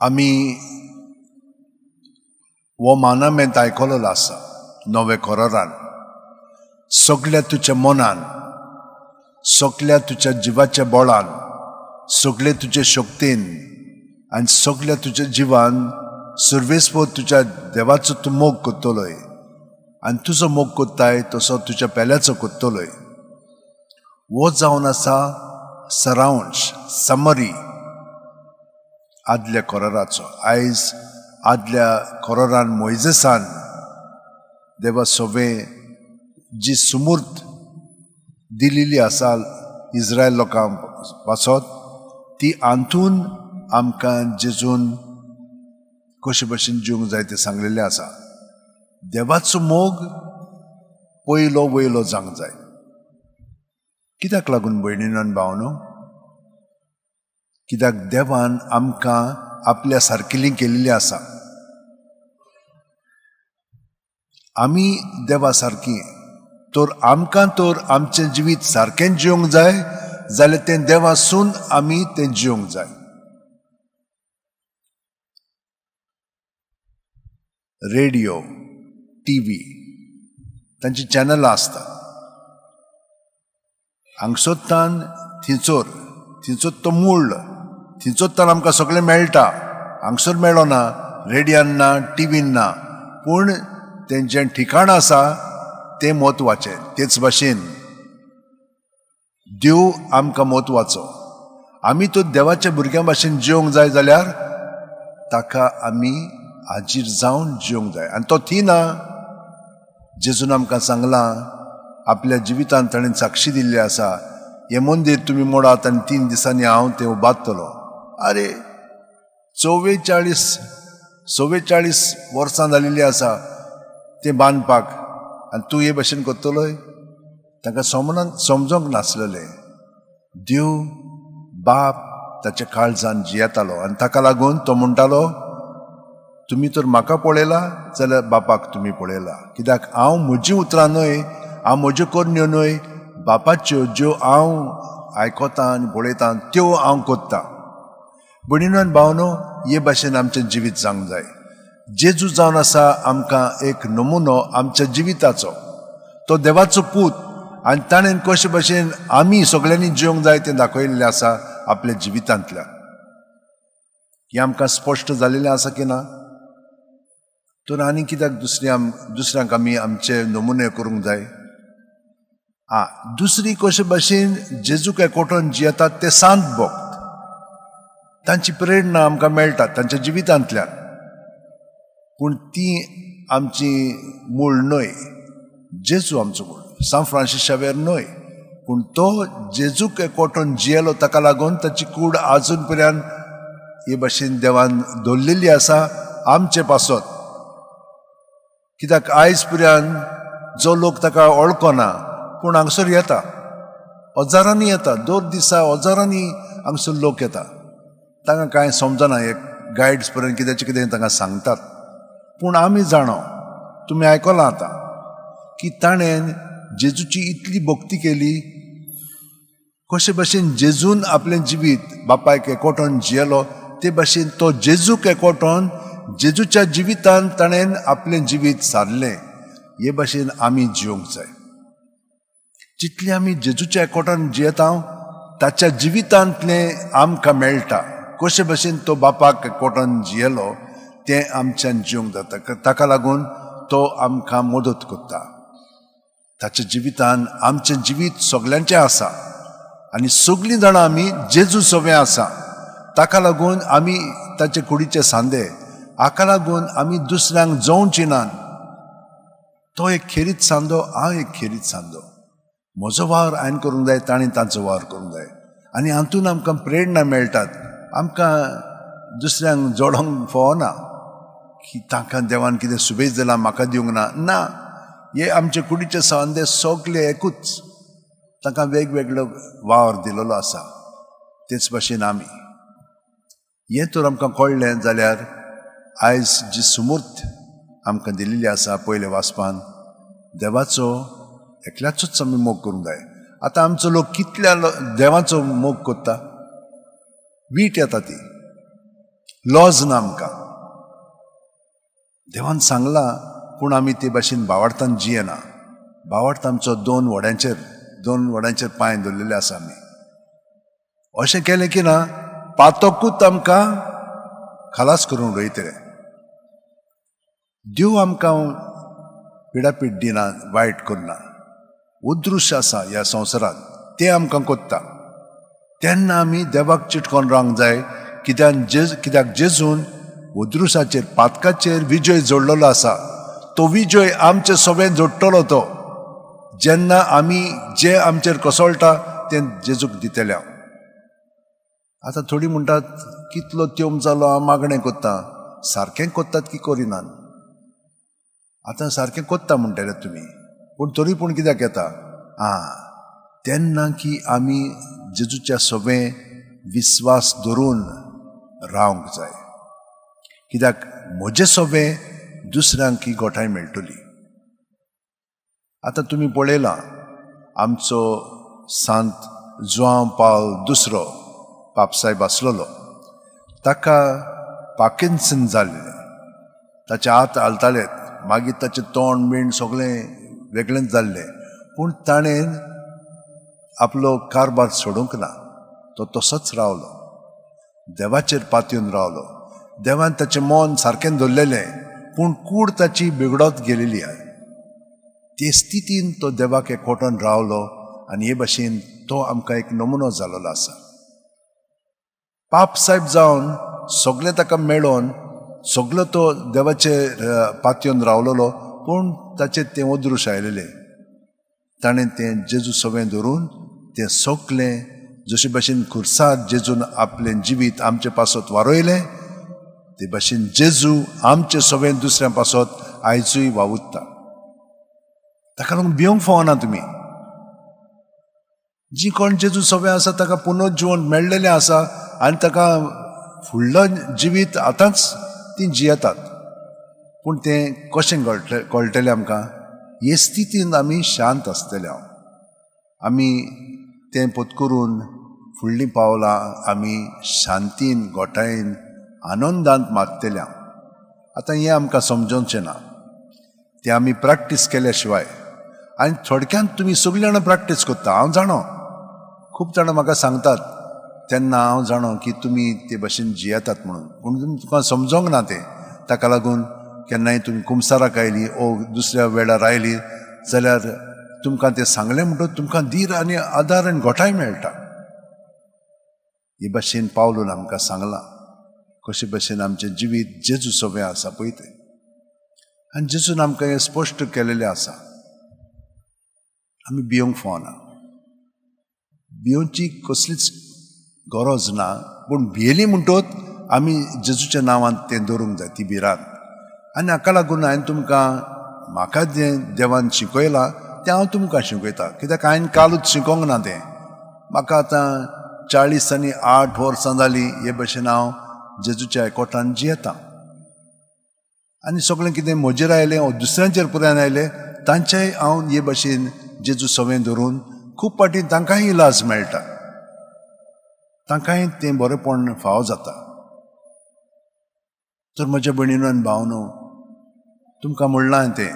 आमी हो मानामेंत आयकलेलो आसा नवे कोरारान. सगल्या तुज्या मनान, सगल्या तुज्या जिवाच्या बळान, सगळे तुजे शक्तीन आनी सगल्या तुज्या जिवान सर्वेस्पर तुज्या देवाचो तूं मोग करतलोय आनी तुजो मोग करताय तसो तुज्या पेल्याचो करतलोय. हो जावन आसा सरांश, समरी आदल्या कोराराचो. आयज आदल्या कोरारान मोयजेसान देवा सोवे जी सुमूर्त दिलेली आसा इस्रायल लोकां पासत ती आंतून आमकां जेजून कशे भशेन जिवंक जाय तें सांगलेलें आसा. देवाचो मोग पयलो वयलो जावंक जाय. कित्याक लागून भयणीनो आनी भावनो? कित्याक देवान आमकां आपल्या सारकेली केल्ली आसा. आमी देवा सारकी तर आमकां तर आमचें जिवीत सारकें जिवंक जाय जाल्यार तें देवासून आमी तें जिवंक जाय. रेडियो, टी व्ही तांची चॅनलां आसतात. हांगसोत्तान थिंचोर, थिंचोत तो मूळ, थिंचोत्तान आमकां सगळें मेळटा. हांगसर मेळना, रेडियान ना, टिवीन ना, पूण तेंचें ठिकाण आसा तें म्हत्वाचें. तेच भाशेन देव आमकां म्हत्वाचो. आमी तो देवाच्या भुरग्यां भाशेन जिवंक जाय जाल्यार ताका आमी हाजीर जावन जिवंक जाय. आनी तो थी ना. जेजून आमकां सांगलां आपल्या जिवितांत ताणें साक्षी दिल्ली आसा, हें मंदीर तुमी मोडात आनी 3 दिसांनी हांव तें उबारतलो. आरे 44 वर्सां जालेलीं आसा तें बांदपाक आनी तूं हे भशेन करतलोय? तांकां समजोंक नासलेलें. देव बाप ताच्या काळजान जियेतालो आनी ताका लागून तो म्हणटालो, तुमी तर म्हाका पळयला जाल्यार बापाक तुमी पळयला. कित्याक हांव म्हजीं उतरां न्हय, हांव म्हज्यो करण्यो न्हय, बापाच्यो ज्यो हांव आयकतां आनी पळयतां त्यो हांव करतां. भयणीनो आनी भावनो, हे भाशेन आमचें जिवीत जावंक जाय. जेजू जावन आसा आमकां एक नमुनो आमच्या जिविताचो. तो देवाचो पूत आनी ताणें कशे भशेन आमी सगळ्यांनी जिवंक जाय तें दाखयल्लें आसा आपल्या जिवितांतल्यान. हें आमकां स्पश्ट जालेलें आसा की ना? तर आनी कित्याक दुसऱ्यांक आमी आमचे नमुने करूंक जाय? आ दुसरी कशे भशेन जेजूक एकवटून जियेतात ते सांत भक्त, तांची प्रेरणा आमकां मेळटा तांच्या जिवितांतल्यान. पूण ती आमची मूळ न्हय. जेजू आमचो मूळ, सांत फ्रांसीस शावेर न्हय. पूण तो जेजूक एकवटून जियेलो, ताका लागून ताची कूड आजून पर्यंत हे भाशेन देवान दवरलेली आसा आमचे पासत. कित्याक आयज पर्यंत जो लोक ताका वळखना पूण हांगसर येता, हजारांनी येता, दर दिसा हजारांनी हांगसर लोक येता. तांकां कांय समजना, एक गायड्स पर्यंत कित्याचें कितें तांकां सांगतात. पूण आमी जाणो, तुमी आयकलां आतां की ताणें जेजूची इतली भक्ती केली, कशे भशेन जेजून आपलें जिवीत बापायक एकवटून जियेलो ते भशेन तो जेजूक एकवटून जेजूच्या जिवितान ताणें आपलें जिवीत सारलें. हे भशेन आमी जिवंक जाय. जितलें आमी जेजूच्या एकवटान जियेता ताच्या जिवितांतलें आमकां मेळटा. कशे भशेन तो बापाक एकवटान जियेलो तें आमच्यान जिवंक जाता. ताका लागून तो आमकां मदत करता. ताच्या जिवितान आमचें जिवीत सगल्यांचें आसा आनी सगळीं जाणां आमी जेजू सवें आसा. ताका लागून आमी ताचे कुडीचे सांदे. हाका लागून आमी दुसऱ्यांक जोवची नात. तो एक खेरीत सांदो, हांव एक खेरीत सांदो. म्हजो वावर हांवें करूंक जाय, ताणें तांचो वावर करूंक जाय. आनी हातूंत आमकां प्रेरणा मेळटात. आमकां दुसऱ्यांक जोडोंक फावना की तांकां देवान कितें सुबेज दिलां म्हाका दिवंक ना. ना, हे आमचे कुडीचे सांदे सगळे एकूच, तांकां वेगवेगळो वावर दिलेलो आसा. तेच भाशेन आमी हें तर आमकां कळ्ळें जाल्यार आयज जी सुमूर्त आमकां दिल्ली आसा पयले वाचपान, देवाचो एकल्याचोच आमी मोग करूंक जाय. आतां आमचो लोक कितल्या देवाचो मोग करता, वीट येता ती. लॉज ना आमकां. देवान सांगलां पूण आमी ते भाशेन भावार्थान जियेना. भावार्थ आमचो दोन वड्यांचेर पांय दवरलेले आसा आमी. अशें केलें की ना पातकूच आमकां खलास करून उडयतले. देव आमकां पिडापीड दिना, वायट करना. उदृश्य आसा ह्या संवसारांत तें आमकां कोत्ता. तेन्ना आमी देवाक चिटकोन रावंक जाय. कित्याक जेजून उदृशाचेर पातकाचेर विजय जोडलेलो आसा. तो विजय आमचे सगळें जोडटलो. तो जेन्ना आमी जे आमचेर कोसळटा तें जेजूक दितले. आतां थोडीं म्हणटात कितलो तेंप जालो हांव मागणें कोत्ता, सारकें कोत्तात की करिनात. आतां सारकें कोत्ता म्हणटले तुमी, पूण तरी पूण कित्याक येता? आं, तेन्ना की आमी जेजूच्या सगळें विस्वास धरून रावंक जाय. कित्याक म्हजें सगळें दुसऱ्यांक ही गोठाय मेळटली. आतां तुमी पळयलां आमचो सांत जुआंव पावल दुसरो पापसायब आसलेलो, ताका पार्किन्सन जाल्लें. ताचे हात हालताले, मागीर ताचें तोंड बीण सगळें वेगळेंच जाल्लें. पूण ताणें आपलो कारभार सोडूंक ना. तो तसोच रावलो, देवाचेर पातयेवन रावलो. देवान ताचें मन सारकें दवरलेलें, पूण कूड ताची बिगडत गेलेली आहा. ते स्थितीन तो देवाक एकवटून रावलो आनी हे भाशेन तो आमकां एक नमुनो जाल्लो आसा. पाप सायब जावन सगळें ताका मेळोन सगळो तो देवाचे पातयेवन रावलेलो, पूण ताचेर तें अदृश्य आयलेलें. ताणें तें जेजू सगळें धरून तें सगळें जशे भाशेन खुर्सार जेजून आपलें जिवीत आमचे पासत वारयलें, ते भाशेन जेजू आमचे सगळें दुसऱ्या पासत आयजूय वावुरता. ताका लागून भिवंक फावना तुमी. जी कोण जेजू सगळें आसा ताका पुनर्जिवन मेळ्ळेलें आसा आनी ताका फुडलो जिवीत आतांच ती जियेतात. पूण तें कशें कळटलें आमकां? हे स्थितीन आमी शांत आसतले. आमी तें पत्करून फुडलीं पावलां आमी शांतीन गोठायेन आनंदांत मागतले. आतां हें आमकां समजोवचें ना, तें आमी प्रॅक्टीस केल्या शिवाय. आनी थोडक्यांत तुमी सगळीं जाणां प्रॅक्टीस करता, हांव जाणो. खूब जाणां म्हाका सांगतात तेन्ना हांव जाणो की तुमी ते भाशेन जियेतात म्हणून, पूण तुमकां समजोंक ना तें. ताका लागून केन्नाय तुमी कुमसाराक आयली ओ दुसऱ्या वेळार आयली जाल्यार तुमकां तें सांगलें म्हणटकच तुमकां धीर आनी आदार आनी गोठाय मेळटा. हे भाशेन पावलून आमकां सांगलां कशे भाशेन आमचें जिवीत जेजू सगळें आसा पळय तें. आनी जेजून आमकां हें स्पश्ट केलेलें आसा. आमी भिवंक फावना, भिवची कसलीच गरज ना. पूण भियेली म्हणटकच आमी जेजूच्या नांवान तें दवरूंक जाय ती भिरांत. आनी हाका लागून हांवें तुमकां म्हाका जें देवान शिकयलां तें हांव तुमकां शिकयता. कित्याक हांवें कालूच शिकोंक ना तें. म्हाका आतां 48 वर्सां जालीं हे भाशेन हांव जेजूच्या एकवटान जियेतां. आनी सगळें कितें म्हजेर आयलें ओ दुसऱ्यांचेर पुरायन आयलें तांचेय हांव हे भाशेन जेजू सगळें धरून खूब फावटी तांकांय इलाज मेळटा, तांकांय तें बरेंपण फावो जाता. तर म्हज्या भयणीनो आनी भावनो, तुमकां म्हणलां तें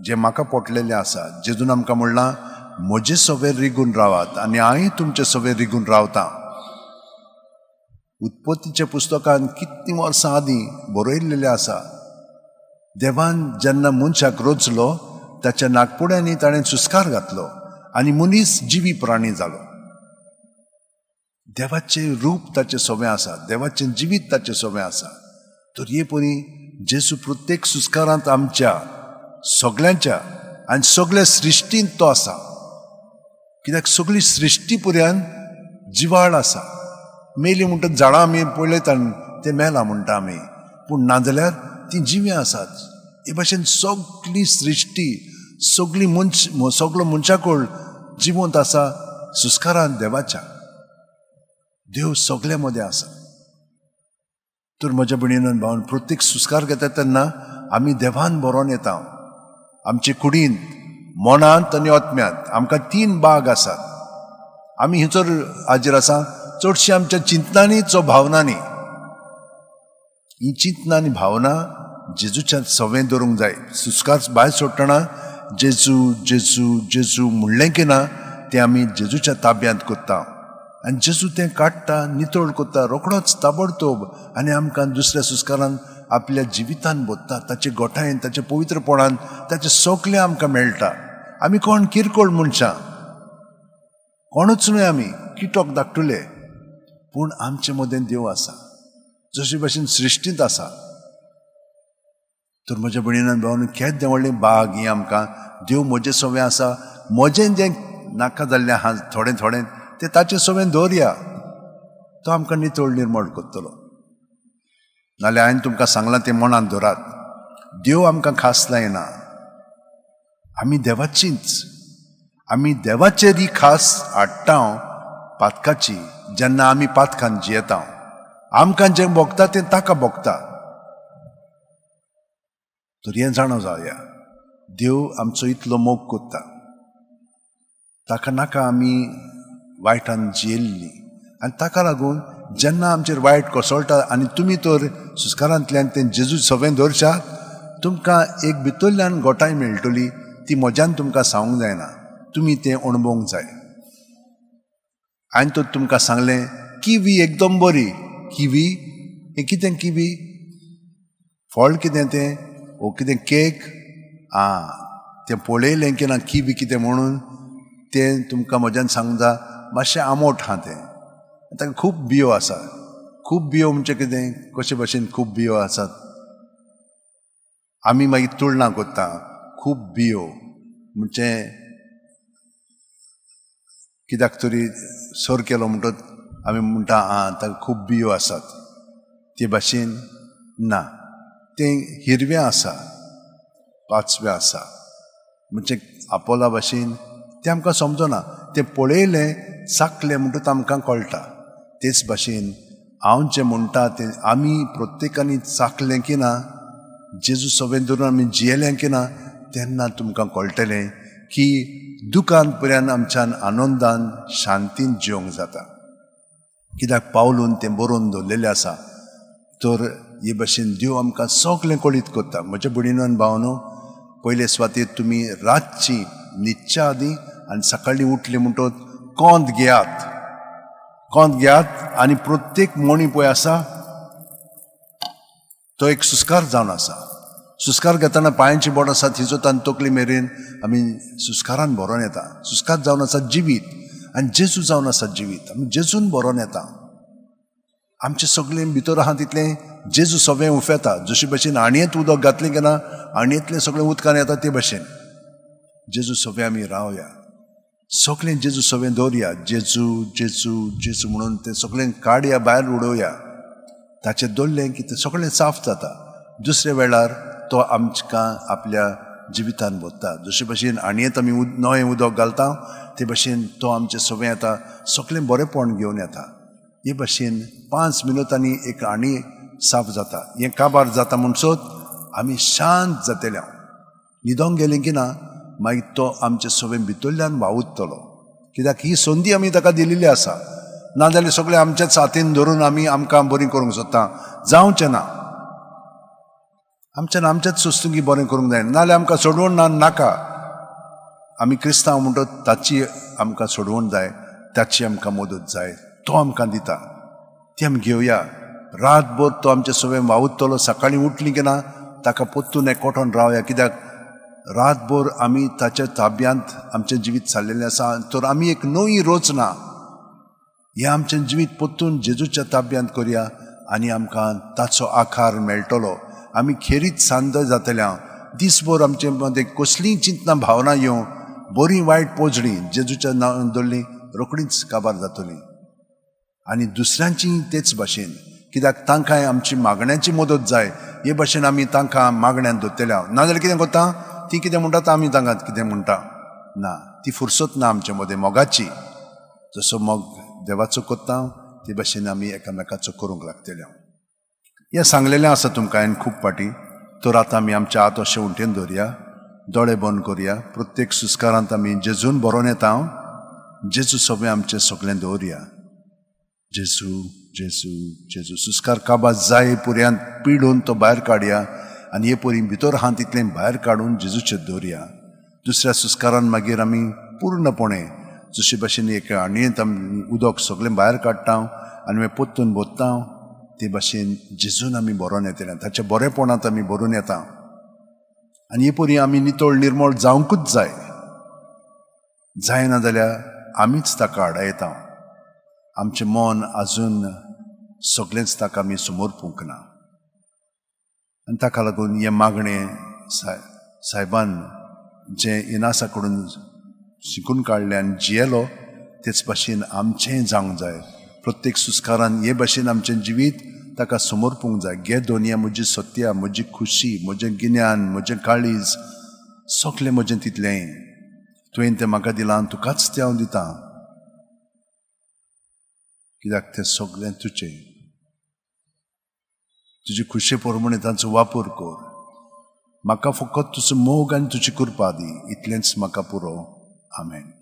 जें म्हाका पोटलेलें आसा. जेजून आमकां म्हणलां म्हजे सगळें रिगून रावात आनी हांवूय तुमचे सगळें रिगून रावतां. उत्पत्तीच्या पुस्तकान कितलीं वर्सां आदीं बरयल्लेलें आसा. देवान जेन्ना मनशाक रचलो ताच्या नागपुड्यांनी ताणें सुस्कार घातलो आनी मनीस जिवी प्राणी जालो. देवाचें रूप ताचें सगळें आसा, देवाचें जिवीत ताचें सगळें आसा. तर हे परी जेजू प्रत्येक सुस्कारांत आमच्या सगळ्यांच्या आनी सगळ्या सृश्टींत तो आसा. कित्याक सगळी सृश्टी पर्यंत जिवाळ आसा. मेली म्हणटात झाडां आमी पळयता तें मेलां म्हणटा आमी, पूण नाजाल्यार तीं जिवीं आसात. हे भाशेन सगळी सृश्टी सगळी मनश सगळो मनशाकूळ जिवंत आसा सुस्कारान देवाच्या. देव सगळ्या मदें आसा. तर म्हज्या भयणीन भावन प्रत्येक सुस्कार घेता तेन्ना आमी देवान बरोवन येता. आमचे कुडींत, मनांत आनी आत्म्यांत आमकां 3 भाग आसात. आमी हिचोर हाजेर आसा चडशी आमच्या चिंतनांनी चो भावनांनी. ही चिंतना आनी भावना जेजूच्या सवें दवरूंक जाय. सुस्कार भायर सोडटना जेजू जेजू जेजू म्हणलें की ना तें आमी जेजूच्या ताब्यांत करता आनी जेजू तें काडटा, नितळ करता रोखडोच ताबडतोब आनी आमकां दुसऱ्या सुस्कारान आपल्या जिवितान बोधता. ताचे गोठायेन, ताचे पवित्रपणान, ताचें सगळें आमकां मेळटा. आमी कोण किरकोळ मनशां, कोणूच न्हय, आमी किटक धाकटुले, पूण आमचे मदें देव आसा जशे भशेन सृश्टींत आसा. तर म्हज्या भयणीन भावान केदें व्हडलें बाग ही आमकां. देव म्हजें सवें आसा, म्हजें जें नाका जाल्लें आहा थोडें थोडें तें ताचें सवें दवरया, तो आमकां नितळ निर्मळ करतलो. नाल्यार हांवें तुमकां सांगलां तें मनांत दवरात. देव आमकां खास लायना, आमी देवाचींच. आमी देवाचेर ही खास हाडटा पातकाची. जेन्ना आमी पातकान जियेता आमकां जें भोगता तें ताका भोगता. तर हें जाणा जावया, देव आमचो इतलो मोग करता, ताका नाका आमी वायटान जियेल्ली. आनी ताका लागून जेन्ना आमचेर वायट कोसळटा आनी तुमी तर सुस्कारांतल्यान तें जेजू सवें दवरशात, तुमकां एक भितरल्यान गोठाय मेळटली, ती म्हज्यान तुमकां सांगूंक जायना, तुमी तें अणभवूंक जाय. हांवें तर तुमकां सांगलें किवी एकदम बरी. किवी हें कितें? किवी फळ कितें तें? ओ कितें केक? आं, तें पळयलें की ना किवी कितें म्हणून तें तुमकां म्हज्यान सांगूंक जाय. मातशें आमोट आहा तें, ताका खूब बियो आसा. खूब बियो म्हणजे कितें? कशे भशेन खूब बियो आसात? आमी मागीर तुळना करता. खूब बियो म्हणजे कित्याक तरी सर केलो म्हणटच आमी म्हणटा आं ताका खूब बियो आसात. ते भाशेन ना, तें हिरवें आसा, पाचवें आसा, म्हणजे आपोला भाशेन तें आमकां समजना. तें पळयलें चाकलें म्हणटच आमकां कळटा. तेच भाशेन हांव जें म्हणटा तें आमी प्रत्येकांनी चाकलें की ना, जेजू सवें धरून आमी जियेलें की ना, तेन्ना तुमकां कळटलें की दुकान पर्यंत आमच्यान आनंदान शांतीन जिवंक जाता. कित्याक पावलून तें बरोवन दवरलेलें आसा. तर हे भाशेन देव आमकां सगळें कळीत करता. म्हज्या भयणीन भावनो, पयले सुवातेर तुमी रातची न्हिदच्या आदीं आनी सकाळीं उठली म्हणटच कोंत घेयात, कोंत घेयात आनी प्रत्येक मणी पळय आसा तो एक सुस्कार जावन आसा. सुस्कार घेतना पांयांची बोट आसा थिंचो आनी तकली मेरेन आमी सुस्कारान भरोन येता. सुस्कार जावन आसा जिवीत आनी जेजू जावन आसा जिवीत. आमी जेजून भरोन येता. आमचे सगळें भितर आहा तितलें जेजू सगळें उफेता. जशे भशेन आणयेंत उदक घातलें की ना आणयेंतलें सगळें उदकान येता, ते भशेन जेजू सगळें आमी रावया, सगळें जेजू सगळें दवरया. जेजू जेजू जेजू म्हणून तें सगळें काडया, भायर उडोवया. ताचें दवरलें की तें सगळें साफ जाता. दुसऱ्या वेळार तो आमकां आपल्या जिवितान भरता. जशे भशेन आणयेंत आमी नवें उदक घालता ते भशेन तो आमचें सगळें येता, सगळें बरेंपण घेवन येता. हे भशेन 5 मिनटांनी एक आणी साफ जाता. हें काबार जाता म्हणसोत आमी शांत जातले. न्हिदोंक गेलें की ना मागीर तो आमचे सगळें भितरल्यान वावुरतलो. कित्याक ही संदी आमी ताका दिलेली आसा. नाजाल्यार सगळें आमच्याच हातीन धरून आमी आमकां बरीं करूंक सोदता, जावचें ना. आमच्यान आमच्याच सोस्तुकी बरें करूंक जायना, नाजाल्यार आमकां सोडवण ना नाका. आमी क्रिस्तांव म्हणटच ताची आमकां सोडवण जाय, ताची आमकां मदत जाय, तो आमकां दिता, ती आमी घेवया. रातभर तो आमचे सगळें वावुरतलो. सकाळीं उठली की ना ताका परतून एकवटोन रावया. कित्याक रातभर आमी ताच्या ताब्यांत आमचें जिवीत चाललेलें आसा. तर आमी एक नवी रचना हें आमचें जिवीत परतून जेजूच्या ताब्यांत करया आनी आमकां ताचो आकार मेळटलो. आमी खेरीत सांद जातले. दीसभर आमचे मदें कसलीय चिंतना भावना येवं, बरी वायट पोजडी जेजूच्या नांवान दवरली रोखडीच काबार जातली. आनी दुसऱ्यांची तेच भाशेन, कित्याक तांकांय आमची मागण्यांची मदत जाय. हे भाशेन आमी तांकां मागण्यान दवरतले. नाजाल्यार कितें करता, ती कितें म्हणटा आमी तांकां कितें म्हणटा ना, ती फुरसत ना आमचे मदें मोगाची. जसो मोग देवाचो करता ते भाशेन आमी एकामेकाचो करूंक लागतले. हें सांगलेलें आसा तुमकां हांवें खूब फाटीं. तर आतां आमी आमच्या हात अशें उंटेन दवरया, दोळे बंद करया. प्रत्येक सुस्कारांत आमी जेजून भरोन येता. जेजू सगळें आमचें सगळें दवरया. जेजू जेजू जेजू। सुस्कार काबार जाय पुऱ्यान पिडून तो भायर काडया आनी हे परी भितर आहा तितलें भायर काडून जेजूचेर दवरया। दुसऱ्या सुस्कारान मागीर आमी पूर्णपणे जशे भाशेन एक हांडयेंत आमी उदक सगळें भायर काडटा आनी मागीर पोत्तून भरता ते भाशेन जेजून आमी भरोन येतले, ताच्या बरेपणांत आमी भरून येता आनी हे परी आमी नितळ निर्मळ जावंकूच जाय। जायना जाल्यार आमीच ताका आडायता, आमचें मन आजून सगळेंच ताका आमी समर्पूंक ना आनी ताका लागून हें मागणें सायबान जें इनासा कडून शिकून काडलें आनी जियेलो तेच भाशेन आमचेंय जावंक जाय। प्रत्येक सुस्कारान हे भाशेन आमचें जिवीत ताका समर्पूंक जाय। घे दोनया म्हजी सत्या, म्हजी खुशी, म्हजें गिन्यान, म्हजें काळीज, सगळें म्हजें तितलें तुवें तें म्हाका दिलां, तुकाच तें हांव दितां, कित्याक तें सगळें तुजें। तुजी खुशे प्रमाणे तांचो वापर कर, म्हाका फकत तुजो मोग आनी तुजी कृपा दी, इतलेंच म्हाका पुरो। आमेन।